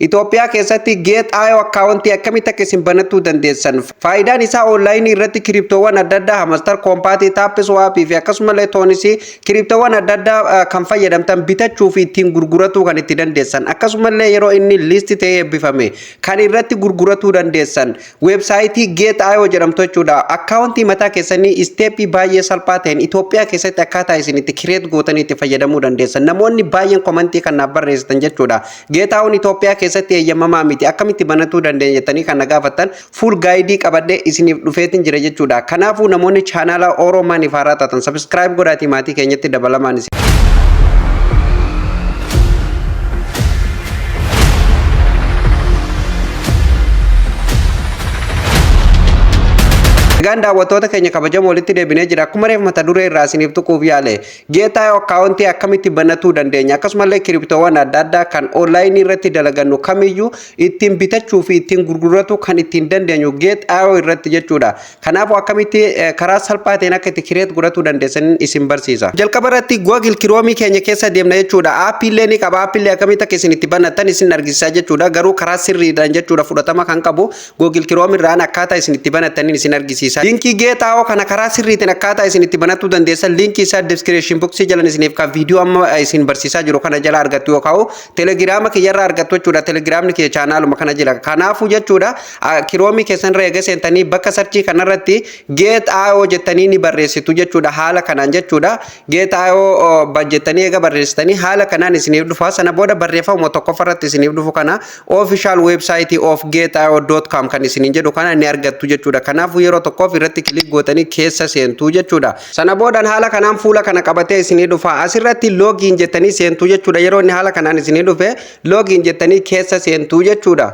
Itoophiyaa keessatti Gate.io akkaawuntii akkamitti akka isin banachuu dandeessan, faayidaan isaa onlaayinii irratti kiriptoowwan adda addaa, Hamster Kombat, TapSwap fi akkasumallee TONs, kiriptoowwan adda addaa kan fayyadamtan bitachuu fi ittiin gurguratuu kan itti dandeessan, akkasumallee yeroo inni list ta'ee eebbifame kan irratti gurguratuu dandeessan weebsaayitii Gate.io jedhamtu jechuudha. Akkaawuntii mataa keessanii isteeppii baay'ee salphaa ta'een Itoophiyaa keessatti akkaataa isin itti create gootanii itti fayyadamuu dandeessan. Namoonni baay'een komantii kan naaf barreessitan jechuudha. Gate.io'n Itoophiyaa keessatti eeyyamamaa miti, akkamitti banatuu dandeenya jettanii kan na gaafattan, full guide qabadhee isiniif dhufeetin jira jechuudha. Kanaafuu namoonni chaanaala Oromaan haaraa taatan subscribe godhaatii maatii keenyatti dabalamaan isin. Egaan daawwattoota keenya kabajamoo, walitti deebinee jira. Akkuma reef mata duree irraa isiniif tuquuf yaale, Gate.io akkaawuntii akkamitti banatuu dandeenya, akkasumallee kiriptoowwan adda addaa kan onlaayinii irratti dalagannu kamiyyuu ittiin bitachuu fi ittiin gurguratu kan ittiin dandeenyu Gate.io irratti jechuudha. Kanaafuu akkamitti karaa salphaa ta'een akka itti create godhachuu dandeessan isin barsiisa. Jalqaba irratti Google Chrome keenya keessa deemna jechuudha. Aappiillee ni qaba. Aappiillee akkamitti akka isin itti banattan isin argisiisa jechuudha. Garuu karaa sirriidhaan jechuudha, fudhatama kan qabu Google Chrome irraan akkaataa isin itti banattaniin isin argisiisa. Linkii Gate.io kana karaa sirriitiin akkaataa isin itti banachuu dandeessan linkii isaa description box jalan isiniif kan viidiyoo amma isin barsiisaa jiru kana jala argattu yookaan telegiraama kiyyarraa argattu jechuudha. Telegiraamni kiyya chaanaaluma kana jira. Kanaafuu jechuudha, Kiroomii keessan irra eega seentanii bakka search kanarratti Gate.io jettanii ni barreessitu jechuudha. Haala kanaan jechuudha. Gate.io jettanii eega barreessitanii haala kanaan isiniif dhufa. Sana booda barreeffama tokkoffarratti isiniif dhufu kana, official website of gate.io.com kan isiniin jedhu kana ni argattu jechuudha. Kanaafuu yeroo tokkoof irratti click gootanii keessa seentuu jechuudha. Sana boodaan haala kanaan fuula kana qabatee isinii dhufa. Asirratti login jettanii seentuu jechuudha. Yeroo inni haala kanaan isinii dhufe login jettanii keessa seentuu jechuudha.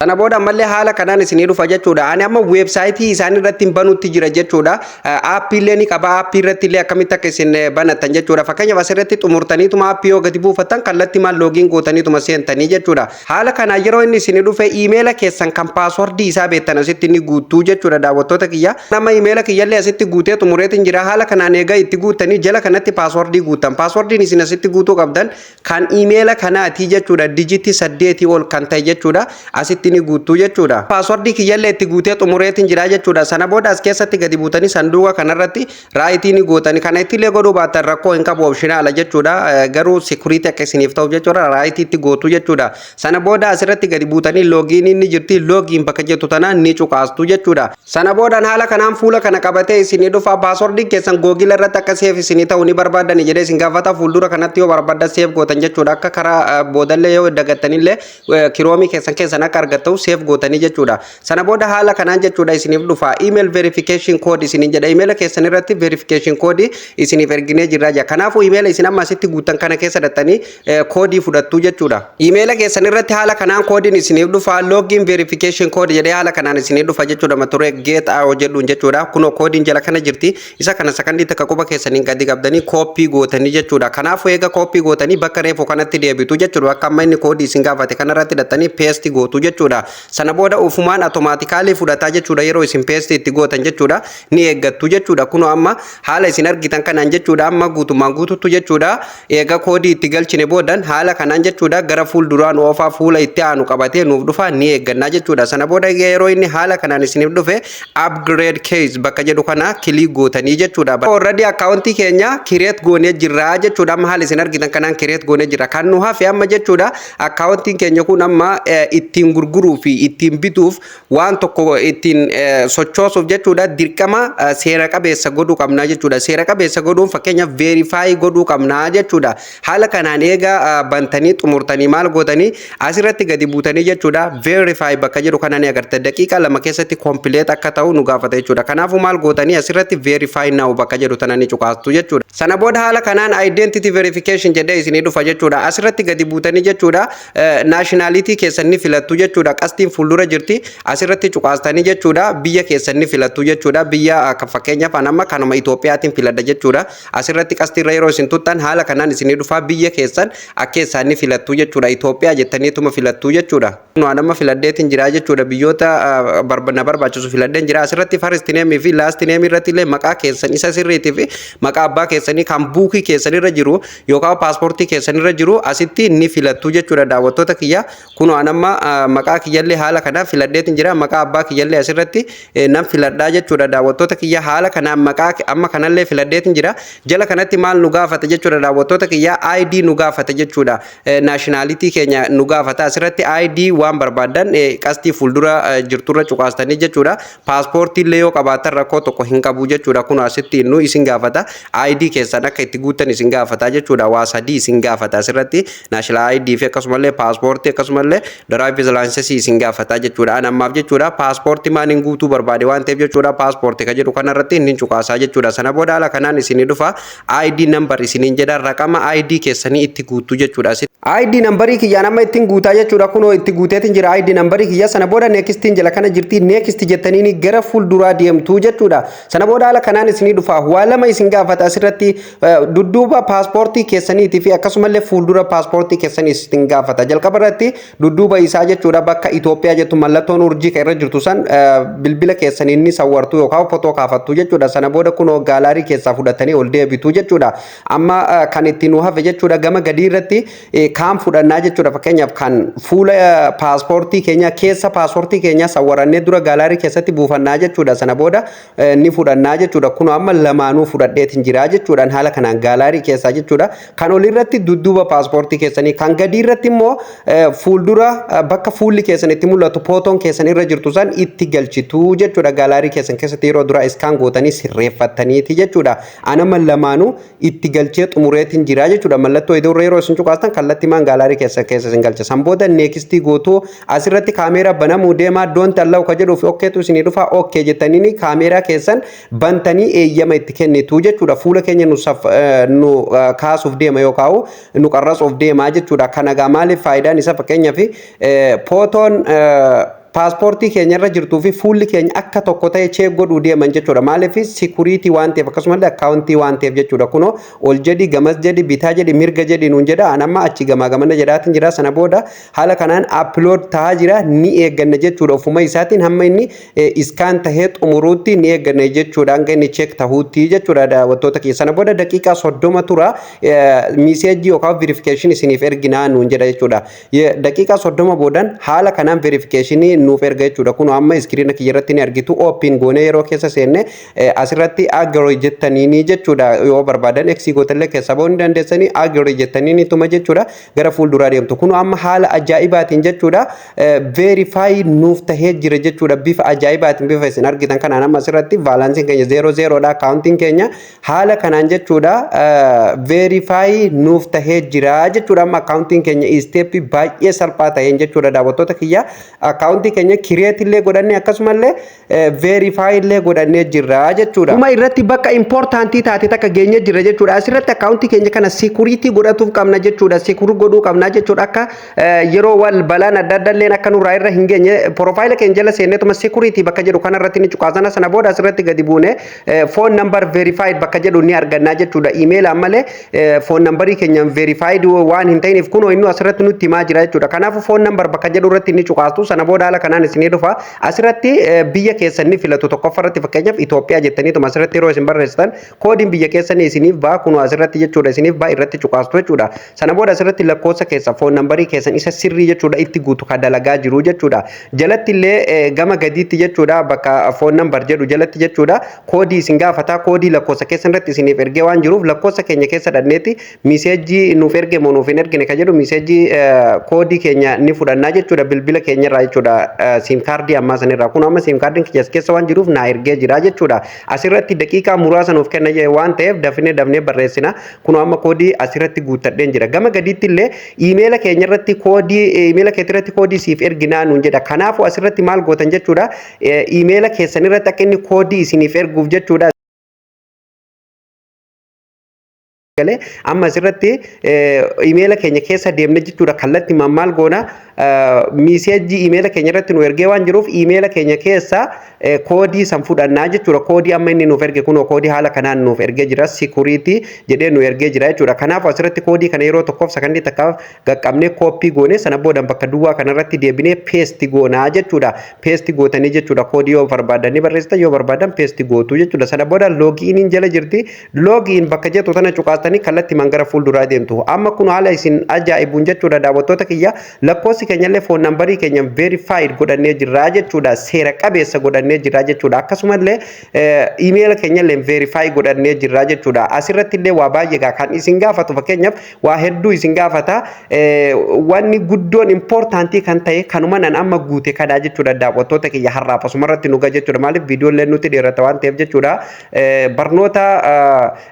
Sana booda ammallee haala kanaan isinii dhufa jechuudha. Ani amma weebsaayitii isaan irratti hin banutti jira jechuudha. Aappiillee ni qaba. Aappii irratti illee akkamitti akka isin banattan jechuudha. Fakkeenyaaf, asirratti xumurtaniituma aappii yoo gadi buufattan kallattii maal login gootaniituma seentanii jechuudha. Haala kanaan yeroo inni isinii dhufe iimeela keessan kan paaswordii isaa beektan asitti ni guutuu jechuudha, daawwattoota kiyya. Nama iimeela kiyyallee asitti guutee xumureetiin jira. Haala kanaan eegaa itti guuttanii jala kanatti paaswordii guuttan. Paaswordiin isin asitti guutuu qabdan kan iimeela kanaatii jechuudha. Dijitii 8 ol kan ta'e jechuudha. Asitti ni guuttuu jechuudha. Paaswordii kiyyallee itti guutee xumureetiin jira jechuudha. Sana booda as keessatti gadi buutanii sanduuqa kanarratti right ni gootanii, kana ittillee godhuu baattan rakkoo hin qabu, optional jechuudha. Garuu security akka isiniif ta'u jechuudha, right itti gootu jechuudha. Sana booda asirratti gadi buutanii login ni jirti, login bakka jettu tana ni cuqaastu jechuudha. Sana boodaan haala kanaan fuula kana qabatee isinii dhufa. Paaswordiin keessan Google irratti akka save isinii ta'u ni barbaadani jedhee isin gaafata. Fuuldura kanatti yoo barbaaddan save gootan jechuudha. Akka karaa boodallee yoo dagattanillee Kiroomii keessan keessan akka argatta'u save gootanii jechuudha. Sana booda haala kanaan jechuudha isiniif dhufa. Email verification code isiniin jedha. Email keessan irratti verification code isiniif erginee jirra jedha. Kanaafuu email isin amma asitti guuttan kana keessa dhattanii koodii fudhattu jechuudha. Email keessan irratti haala kanaan koodiin isiniif dhufa. Login verification code jedhee haala kanaan isiniif dhufa jechuudha. Mata duree Gate.io jedhuun jechuudha. Kunoo koodiin jala kana jirti. Isa kana sakandii takka quba keessaniin gadi qabdanii copy gootanii jechuudha. Kanaafuu eega copy gootanii bakka reefu kanatti deebitu jechuudha. Bakka amma inni koodii isin gaafate kanarratti dhattanii paste gootu jechuudha. Sana booda ufumaan automatically fudhataa jechuudha. Yeroo isin paste itti gootan jechuudha, ni eeggattu jechuudha. Kunoo amma haala isin argitan kanaan jechuudha. Amma guutummaan guututtu jechuudha. Eega koodii itti galchine boodan haala kanaan jechuudha, gara fuulduraan oofaa fuula itti aanu qabatee nuuf dhufa, ni eeggannaa jechuudha. Sana booda yeroo inni haala kanaan isiniif dhufe upgrade keys bakka jedhu kana click gootanii jechuudha. Already akkaawuntii keenya create goonee jirra jechuudha. Amma haala isin argitan kanaan create goonee jirra. Kan nu hafe amma jechuudha, akkaawuntiin keenya kun amma ittiin gurguruu fi ittiin bituuf, waan tokko ittiin sochoosuuf jechuudha, dirqama seera qabeessa godhuu qabnaa jechuudha. Seera qabeessa godhuun fakkeenyaaf verify godhuu qabnaa jechuudha. Haala kanaan eega bantanii xumurtanii maal gootanii, asirratti gadi buutanii jechuudha, verify bakka jedhu kana ni agarta. Daqiiqaa 2 keessatti complete akka ta'u nu gaafata jechuudha. Kanaafuu maal gootanii, asirratti verify now bakka jedhu tana ni cuqaastu jechuudha. Sana booda haala kanaan identity verification jedhee isinii dhufa jechuudha. Asirratti gadi buutanii jechuudha, nationality keessan ni filattu jechuudha. jechuudha. Qastiin fuuldura jirti, asirratti cuqaastanii jechuudha. Biyya keessan ni filattu jechuudha. Biyya akka fakkeenyaaf an amma kanuma Itoophiyaatiin filadha jechuudha. Asirratti qastiirra yeroo isin tuttan haala kanaan isinii dhufaa. Biyya keessan akka isaan ni filattu jechuudha. Itoophiyaa jettaniituma filattu jechuudha. Nu an amma filadheetiin jira jechuudha. Biyyoota na barbaachisu filadheen jira. Asirratti first name fi last name irratti illee maqaa keessan isa sirriitii fi maqaa abbaa keessanii kan buukii keessan irra jiru yookaan paaspoortii keessan irra jiru asitti ni filattu jechuudha, daawwattoota kiyya. Kun an amma maqaa kiyyallee haala kanaan filadheetiin jira. Maqaa abbaa kiyyallee asirratti nan filadhaa jechuudha, daawwattoota kiyya. Haala kanaan maqaa amma kanallee filadheetiin jira. Jala kanatti maal nu gaafata jechuudha, daawwattoota kiyya? ID nu gaafata jechuudha. Nationality keenya nu gaafata. Asirratti ID waan barbaadan qastii fuuldura jirturra cuqaastanii jechuudha. Paaspoortii illee yoo qabaatan rakkoo tokko hin qabu jechuudha. Kun asitti nu isin gaafata. ID keessan akka itti guuttan isin gaafata jechuudha. Waa sadii isin gaafata asirratti: national ID fi akkasumallee paaspoortii, akkasumallee driver's license isin gaafata jechuudha. An ammaaf jechuudha paaspoortii maaliin guutuu barbaade waan ta'eef jechuudha, paaspoortii ka jedhu kanarratti inni cuqaasaa jechuudha. Sana booda haala kanaan isinii dhufa. ID number isiniin jedha. Raqama ID keessanii itti guutuu jechuudha. ID numberii kiyyaan amma ittiin guutaa jechuudha. Kunoo itti guuteetiin jira ID numberii kiyya. Sana booda nextiin jala kana jirti. Next jettaniini gara fuulduraa deemtuu jechuudha. Sana booda haala kanaan isinii dhufa. Waa lama isin gaafata asirratti: dudduuba paaspoortii keessaniitii fi akkasumallee fuuldura paaspoortii keessanii isin gaafata. Jalqaba irratti dudduuba isaa jechuudha, bakka Itoophiyaa jettu mallattoon urjii kan irra jirtu san bilbila keessanii inni sawwartuu yookaan fotoo kaafattu jechuudha. Sana booda kunoo gallery keessaa fudhatanii ol deebitu jechuudha. Amma kan itti nu hafe jechuudha, gama gadii irratti kaan fudhannaa jechuudha. Fakkeenyaaf kan fuula paaspoortii keenya keessa paaspoortii keenya sawwarannee dura gallery keessatti buufannaa jechuudha. Sana booda ni fudhannaa jechuudha. Kun amma lamaanuu fudhadheetiin jira jechuudhaan haala kanaan gallery keessaa jechuudha. Kan olirratti dudduuba paaspoortii keessanii, kan gadii irratti immoo fuuldura bakka fuulli keessan itti mul'atu, pootoon keessan irra jirtu san itti galchitu jechuudha. Gallery keessan keessatti yeroo dura scan gootanii sirreeffattaniiti jechuudha. Anama lamaanuu itti galchee xumureetiin jira jechuudha. Mallattoo iddoo yeroo isin cuqaastan kallattimaan gallery keessa keessa isin galcha. San booda nextii gootuu. Asirratti kaameeraa banamuu deemaa, don't allow ka jedhuuf okaytu isinii dhufa. Okay jettaniini kaameeraa keessan bantanii eeyyama itti kennitu jechuudha. Fuula keenya nu kaasuuf deema yookaan nu qarrasuuf deema jechuudha. Kana gaa maaliif faayidaan isa? Fakkeenyaaf pootoon paaspoortii keenya irra jirtuu fi fuulli keenya akka tokko ta'e check godhuu deeman jechuudha. Maaliif? Security waan ta'eef, akkasumallee akkaawuntii waan ta'eef jechuudha. Kunoo ol jedhi, gamas jedhi, bitaa jedhi, mirga jedhi nuun jedha. An amma achi gamaa gamana jedhaatiin jira. Sana booda haala kanaan upload ta'aa jira, ni eegganna jechuudha. Ofuma isaatiin hamma inni scan tahee xumuruutti ni eegganna jechuudha. Hanga inni check tahuutti jechuudha, daawwattoota keessa. Sana booda daqiiqaa 30 tura, messageii yookaan verification isiniif erginaa nuun jedha jechuudha. Daqiiqaa 30 boodan haala kanaan verificationii nuuf erga jechuudha. Kun amma screena kiyya irratti ni argitu. Open goonee yeroo keessa seenne asirratti agree jettaniini jechuudha. Yoo barbaadan X gootallee keessa ba'uu ni dandeessanii, agree jettaniini tuma jechuudha. Gara fuulduraa deemtu. Kun amma haala ajaa'ibaatiin jechuudha. Verify nuuf tahee jira jechuudha. Bifa ajaa'ibaatiin, bifa isin argitan kanaan amma asirratti balanceiin keenya zero zerodha. Akkaawuntiin keenya haala kanaan jechuudha verify nuuf tahee jira jechuudha. Amma akkaawuntiin keenya stepii baay'ee salphaa taheen jechuudha, daawwattoota kiyya. Akkaawuntii keenya create illee godhannee akkasumallee verify illee godhannee jirra jechuudha. Dhuma irratti bakka importantii taate takka geenye jirra jechuudha. Asirratti akkaawuntii keenya kana security godhatuuf qabna jechuudha. Secure godhuu qabna jechuudha. Akka yeroo wal balaan adda adda illeen akka nurraa irra hin geenye profile keenya jala seenneetuma security bakka jedhu kanarratti ni cuqaasana. Sana booda asirratti gadi buune phone number verified bakka jedhu ni argannaa jechuudha. Email ammalee phone numberii keenyaan verified waan hin ta'iniif kunoo inni asirratti nutti himaa jira jechuudha. Kanaafuu phone number bakka jedhu irratti ni cuqaastu. Sana booda haala kanaan isinii dhufa. Asirratti biyya keessan ni filatu tokkoffaa irratti. Fakkeenyaaf Itoophiyaa jettaniituma asirratti yeroo isin barreessitan koodiin biyya keessanii isiniif ba'a, kunoo asirratti jechuudha isiniif ba'a, irratti cuqaastu jechuudha. Sana booda asirratti lakkoofsa keessa phone numberii keessan isa sirrii jechuudha itti guutu, kan dalagaa jiru jechuudha. Jalatti illee gama gadiitti jechuudha, bakka phone number jedhu jalatti jechuudha, koodii isin gaafataa. Koodii lakkoofsa keessan irratti isiniif ergee waan jiruuf lakkoofsa keenya keessa dhanneeti messageii nuuf erge moo nuuf hin ergine ka jedhu messageii koodii keenya ni fudhannaa jechuudha bilbila keenya irraa jechuudha, SIM cardii ammaa sanirraa. Kun amma SIM cardiin kiyya keessa waan jiruuf naa ergee jira jechuudha. Asirratti daqiiqaa muraasa nuuf kenna waan ta'eef dafnee dafnee barreessina. Kun amma koodii asirratti guuttadheen jira. Gama gadiitti illee iimeela keenya irratti koodii, iimeela keetti irratti koodii siif erginaa nuun jedha. Kanaafuu asirratti maal gootan jechuudha? Iimeela keessan irratti akka inni koodii isiniif erguuf jechuudha. Galee amma asirratti iimeela keenya keessa deemne jechuudha. Kallattii maal goona? Message iimeela keenya irratti nu ergee waan jiruuf, iimeela keenya keessa koodii san fudhannaa jechuudha. Koodii amma inni nuuf erge kunoo, koodii haala kanaan nuuf ergee jira, security jedhee nu ergee jira jechuudha. Kanaaf asirratti koodii kana yeroo tokkoof sakandii takkaaf qaqqabnee copy goone, sana booda bakka duwwaa kanarratti deebinee paste goonaa jechuudha. Paste gootanii jechuudha. Koodii yoo barbaadan ni barreessitan, yoo barbaadan paste gootu jechuudha. Sana booda loginiin jala jirti. Login bakka jettu tana cuqaastanii kallattii gara fuulduraa deemtu. Amma kun haala isin ajaa'ibuun jechuudha, daawwattoota kiyya, lakkoofsi keenyallee phone number keenya verified godhannee jirra jechuudha. Seera qabeessa godhannee jirra jechuudha. Akkasumallee iimeela keenyallee verify godhannee jirra jechuudha. Asirratti illee waa baay'ee kan isin gaafatu, fakkeenyaaf waa hedduu isin gaafata. Wanni guddoon important kan ta'e kanuma nan amma guute kanaa jechuudha, daawwattoota kiyya. Har'aaf asumarratti nuga jechuudha. Maaliif, viidiyoollee nutti dheerata waan ta'eef jechuudha. Barnoota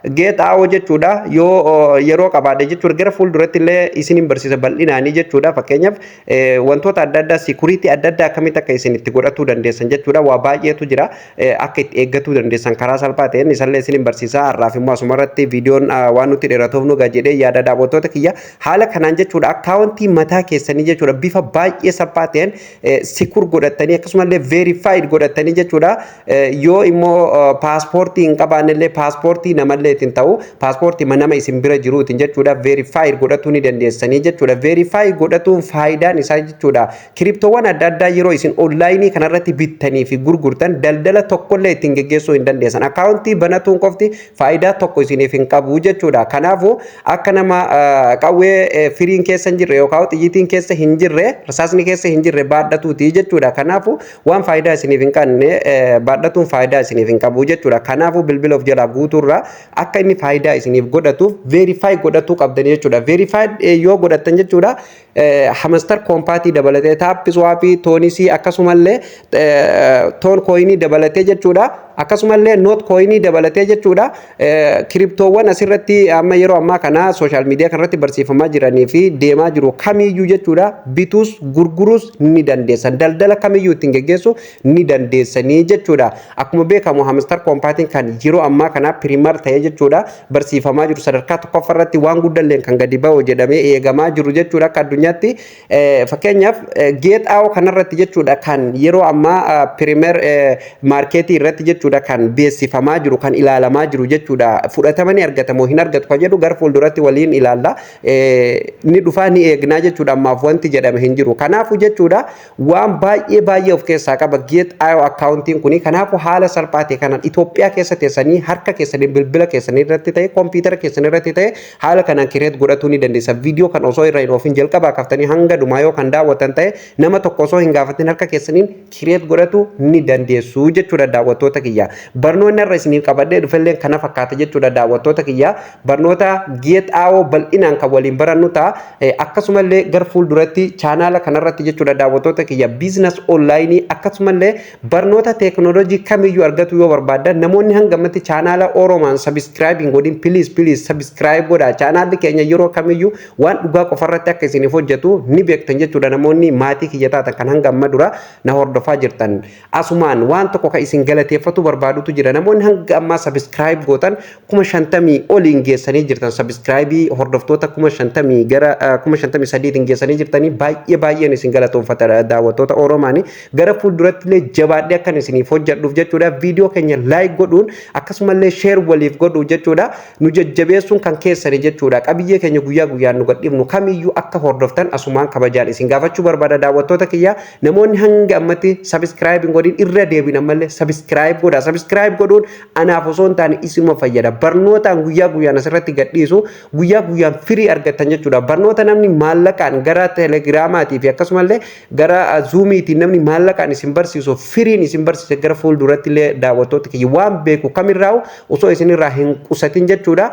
Gate.io jechuudha, yoo yeroo qabaadhe jechuudha, gara fuulduratti illee isin hin barsiisa bal'inaanii jechuudha. Fakkeenyaaf wantoota adda addaa, security adda addaa akkamitti akka isin itti godhatuu dandeessan jechuudha. Waa baay'eetu jira akka itti eeggatuu dandeessan karaa salphaa ta'een, isallee isin hin barsiisa. Har'aaf immoo asumarratti viidiyoon waan nutti dheeratuuf nuga jedhee yaada, daawwattoota kiyya. Haala kanaan jechuudha, akkaawuntii mataa keessanii jechuudha, bifa baay'ee salphaa ta'een secure godhattanii, akkasumallee verified godhattanii jechuudha. Yoo immoo paaspoortii hin qabaannellee, paaspoortii namallee ittiin ta'u, paaspoortii nama isin bira jiruutiin jechuudha, verified godhatuu ni dandeessanii jechuudha. Verify godhatuun faayidaan isaa jechuudha, kiriptoowwan adda addaa yeroo isin onlaayinii kanarratti bittanii fi gurgurtan daldala tokkollee ittiin geggeessuu hin dandeessan. Akkaawuntii banatuun qofti faayidaa tokko isiniif hin qabu jechuudha. Kanaafuu akka nama qawwee firiin keessa hin jirre yookaan xiyyitiin keessa hin jirre, rasaasni keessa hin jirre baadhatuuti jechuudha. Kanaafuu waan faayidaa isiniif hin qabne baadhatuun faayidaa isiniif hin qabu jechuudha. Kanaafuu bilbila of jalaa guutuurraa akka inni faayidaa isiniif godhatuuf verify godhatuu qabdanii jechuudha. Verify yoo godhattan jechuudha, Hamster Kombat dabalatee, TapSwap, TONs, akkasumallee Toncoin dabalatee jechuudha. Akkasumallee Notcoin dabalatee jechuudha. Kiriptoowwan asirratti amma yeroo ammaa kana social media kanarratti barsiifamaa jiranii fi deemaa jiru kamiyyuu jechuudha, bituus gurguruus ni dandeessan. Daldala kamiyyuu ittiin geggeessu ni dandeessanii jechuudha. Akkuma beekamu Hamster Kombatiin kan yeroo ammaa kana premier ta'ee jechuudha barsiifamaa jiru, sadarkaa tokkoffaa irratti waan guddalleen kan gadi ba'u jedhamee eegamaa jiru jechuudha akka addunyaatti. Fakkeenyaaf Gate.io kanarratti jechuudha, kan yeroo ammaa premier market irratti jechuudha kan beeksifamaa jiru, kan ilaalamaa jiru jechuudha. Fudhatamanii argatamoo hin argatu kan jedhu gara fuulduratti waliin ilaalla. Ni dhufaa, ni eegnaa jechuudha. Ammaaf wanti jedhame hin jiru. Kanaafuu jechuudha, waan baay'ee baay'ee of keessaa qaba Gate.io akkaawuntiin kuni. Kanaafuu haala salphaa ta'e kanaan Itoophiyaa keessa teessanii harka keessanii bilbila keessanii irratti ta'e, kompiitara keessanii irratti ta'e, haala kanaan create godhatuu ni dandeessa. Viidiyoo kan osoo irra hin oofin jalqabaa kaftanii hanga dhumaa yoo kan daawwatan ta'e, nama tokko osoo hin gaafatin harka keessaniin create godhatu ni dandeessu jechuudha, daawwattoota kiyya. Barnoonni irra isiniif qabadhee dhufellee kana fakkaata jechuudha, daawwattoota kiyya. Barnoota Gate.io bal'inaan kan waliin barannu ta'a. Akkasumallee gara fuulduratti chaanaala kanarratti jechuudha, daawwattoota kiyya, business online akkasumallee barnoota teeknooloojii kamiyyuu argatu yoo barbaaddan, namoonni hanga ammatti chaanaala Oromaan subscribe hin godhin, please, please subscribe godha. Chaanaalli keenya yeroo kamiyyuu waan dhugaa qofarratti akka isiniif hojjetu ni beektan jechuudha. Namoonni maatii kiyya taatan kan hanga amma dura na hordofaa jirtan, asumaan waan tokko kan isin galateeffatu barbaadutu jira. Namoonni hanga ammaa subscribe gootan 50,000 oliin geessanii jirtan. Subscribe hordoftoota 50,000 gara 53,000tiin geessanii jirtanii, baay'ee baay'een isin galatoonfata, daawwattoota Oromaanii. Gara fuulduratti illee jabaadhee akkan isiniif hojjedhuuf jechuudha, viidiyoo keenya like godhuun akkasumallee share waliif godhuu jechuudha, nu jajjabeessuun kan keessani jechuudha. Qabiyyee keenya guyyaa guyyaan nu gadhiifnu kamiyyuu akka hordoftan asumaan kabajaan isin gaafachuu barbaada, daawwattoota kiyya. Namoonni hanga ammatti subscribe hin godhin, irra deebiin ammallee subscribe godha. Subscribe godhuun anaaf osoo hin taane isinuma fayyada. Barnootaan guyyaa guyyaan asirratti gadhiisu guyyaa guyyaan firii argattan jechuudha. Barnoota namni maallaqaan gara telegiraamaatii fi akkasumallee gara zuumiitiin namni maallaqaan isin barsiisu firiin isin barsiise, gara fuulduratti illee daawwattoota kiyya, waan beeku kamirraa osoo isinirraa hin qusatin jechuudha,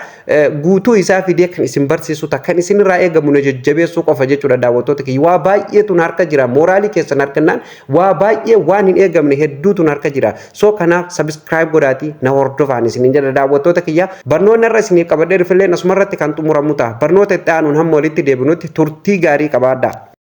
guutuu isaa fidee kan isin barsiisu ta'a. Kan isinirraa eegamu na jajjabeessuu qofa jechuudha, daawwattoota kiyya. Waa baay'eetu na harka jira. Mooraalii keessan harkannaan waa baay'ee waan hin eegamne hedduutu na harka jira. So kanaaf subscribe godhaatii na hordofaan isiniin jedha, daawwattoota kiyya. Barnoonni irra isiniif qabadhee dhufillee asumarratti kan xumuramu ta'a. Barnoota itti aanuun hamma walitti deebinutti turtii gaarii qabaadhaa.